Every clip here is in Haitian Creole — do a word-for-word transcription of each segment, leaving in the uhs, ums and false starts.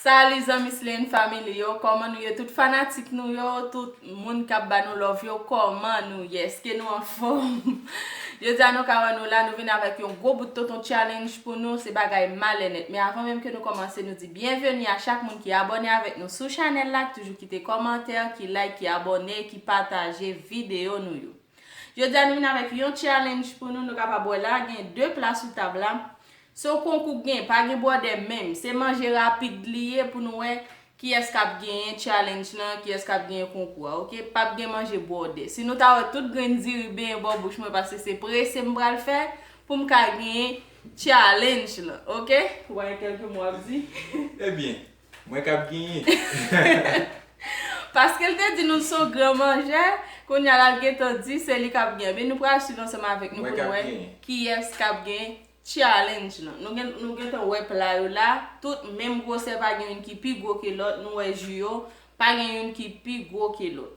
Salut zanmi Slay Family yo, kòman nou ye? Tout fanatik nou yo, tout moun k ap ba nou love yo, kòman nou ye? Èske nou anfòm? Jodi a nou ka wè nou la, nou vin avèk yon gwo bout tonton challenge pou nou, se bagay malè nèt. Men avan menm ke nou kòmanse, nou di byenveni a chak moun ki abòne avèk nou sou chanèl la, ki toujou kite kòmantè, ki like, ki abòne, ki pataje videyo nou yo. Jodi a nou vin avèk yon challenge pou nou, nou kapab wè la, gen de pla sou tab la. Se yon konkou k gen, pa gen bwòdè menm. Se manje rapid li ye pou nou wè kiyès k ap genyen challenge lan, kiyès k ap genyen konkou a, oke? P ap gen manje bwòdè. Si nou ta wè tout grenn diri benyen bò bouch mwen, paske se prese m pral fè pou m ka genyen challenge lan, oke? Ou pa gen kèlke mo ap di? Ebyen, mwen k ap genyen. Paske l te di nou l se yon gran manjè, kounye a la l gentan di se li k ap genyen. Men nou pral swiv ansanm avèk nou pou nou wè kiyès k ap genyen challenge lan. Nou gen, nou gentan wè pla yo la, tout menm gwosè, pa gen youn ki pi gwo ke lòt, nou wè ji yo, pa gen youn ki pi gwo ke lòt.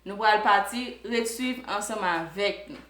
Nou pral pati, ret swiv ansanm avèk nou.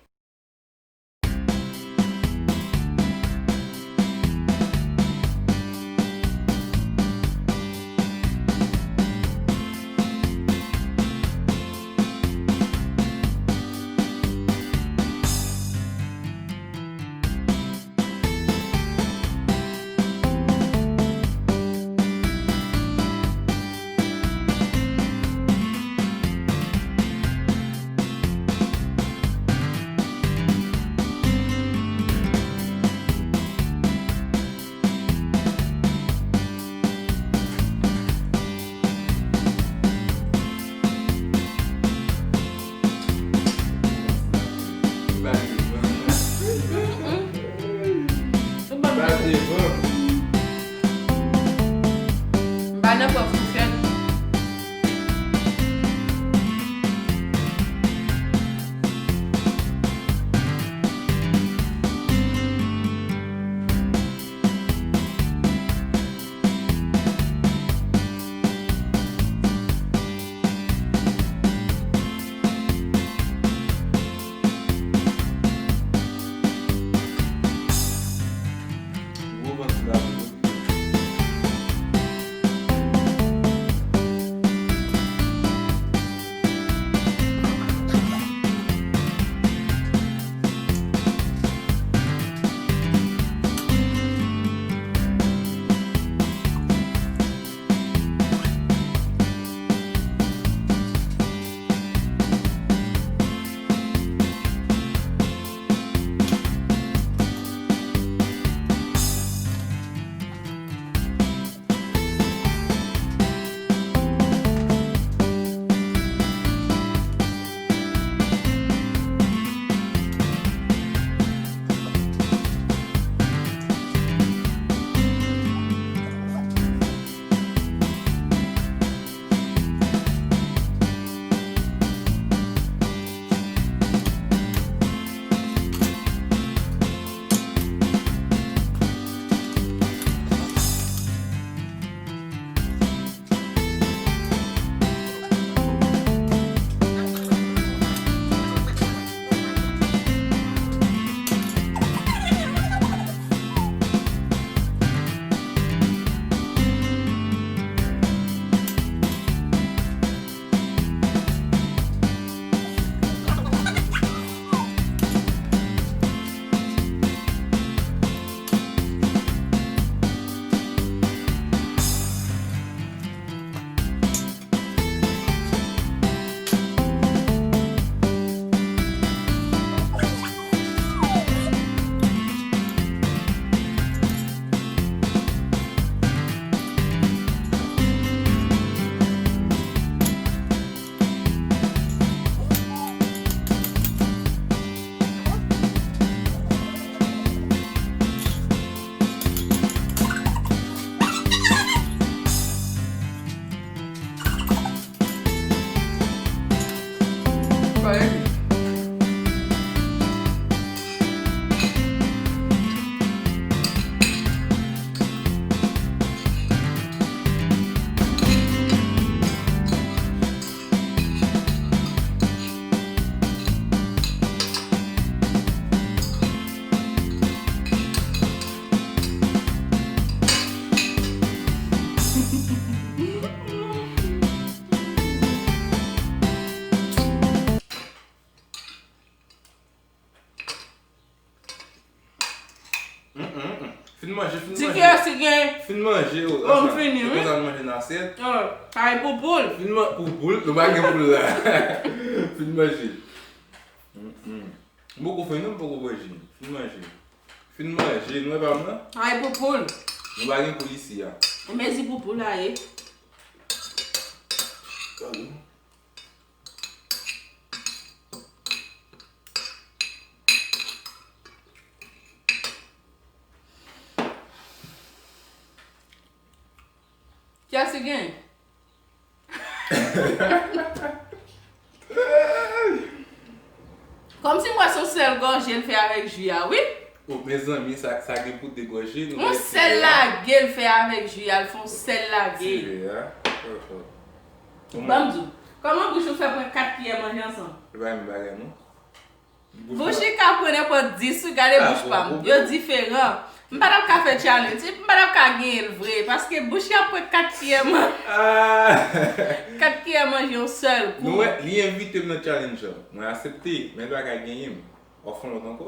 Mm, mm, mm. Fin manje, fin Di manje. Kiyès ki gen? Fin manje, oh, Oh, m fini, wi. Konsa nou manje nan asyèt. Oh, kay pou poul. Fin man, pou poul, nou pa gen poul la. Fin manje. Mm, mm. M poko fin non, m poko manje. Fin manje. Fin manje, nou wè pa m nan? Kay pou poul. Nou pa gen poul isi a. Mezi pou poul la ye. Kiyès ki gen? Kòmsi m wè se yon sèl gòje l fè avèk ji a, wi. Oh, mezanmi, sa, sa gen pou de gòje. Nou Yon wè sèl ti lage l fè avèk ji a, l fè yon sèl lage. Ti ve a. Oh, oh. Ban m di w, kòman bouch ou fè pran kat kiyè manje ansanm? E pa menm bagay non. Bouch li ka pran nenpòt dis, wi, gade Ah, bouch pa m. bon, Yo diferan. M pa t ap ka fè challenge, m pa t ap ka genyen l vre, paske bouch li ap pran kat kiyè man-, Ah! kat kiyè manje yon sèl kou. Nou wè, li envite m nan challenge an. Mwen aksepte, men l pa ka genyen m. W ap fè yon lòt ankò?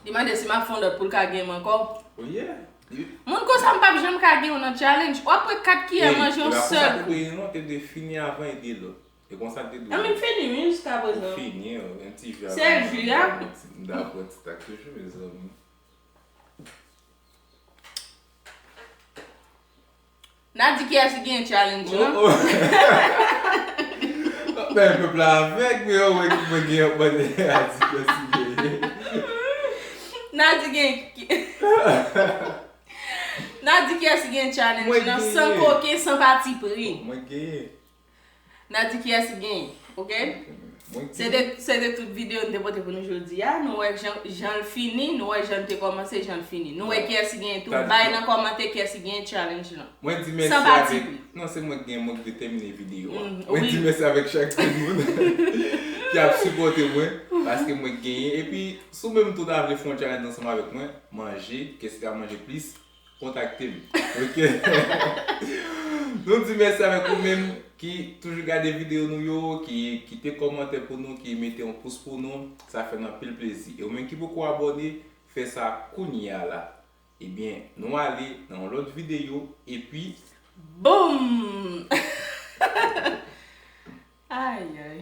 Li mande si m ap fè yon lòt pou l ka genyen m ankò. Oh yeah. Moun konsa m p ap janm ka genyen w nan challenge. W ap pran kat kiyè manje yon sèl kou. Non, te dwe fini avan e de lòt. E konsa te dwe. Nan men m fini, wi, jiska prezan. Fini, yon ti vi. Sèl ji a. M ta pran ti tak toujou, mezanmi. N a di kiyès ki gen challenge lan. Oh, oh. Ben, pèp la avèk, men yo wè ki mwen gen yon bòn a di kiyès ki genyen. N a di gen. N a di kiyès ki gen challenge lan, san koken, san pati pri. Mwen genyen. N a di kiyès ki genyen, ok? Se te, se te tout videyo n te pote pou nou jodi a. Nou wè jan, jan l fini, nou wè jan l te kòmanse, jan l fini. Nou wè kiyès ki genyen tou. Bay nan kòmantè kiyès ki genyen challenge lan. Mwen di mèsi San pati avèk. Pri. Non, se mwen ki gen, mwen ki te tèmine videyo a. Mm, Mwen wi. Di mèsi avèk chak moun ki ap sipòte mwen, paske mwen genyen. Epi, si w menm tou ta vle fè yon challenge ansanm avèk mwen, manje, kiyès ki ka manje plis, kontakte m. Ok? Nou di mèsi avèk ou menm ki toujou gade videyo nou yo, ki kite kòmantè pou nou, ki mete yon pous pou nou, sa fè n anpil plezi. E ou menm ki poko abòne, fè sa kounye a la. Ebyen, nou ale nan yon lòt videyo, epi Boum! Ay, ay.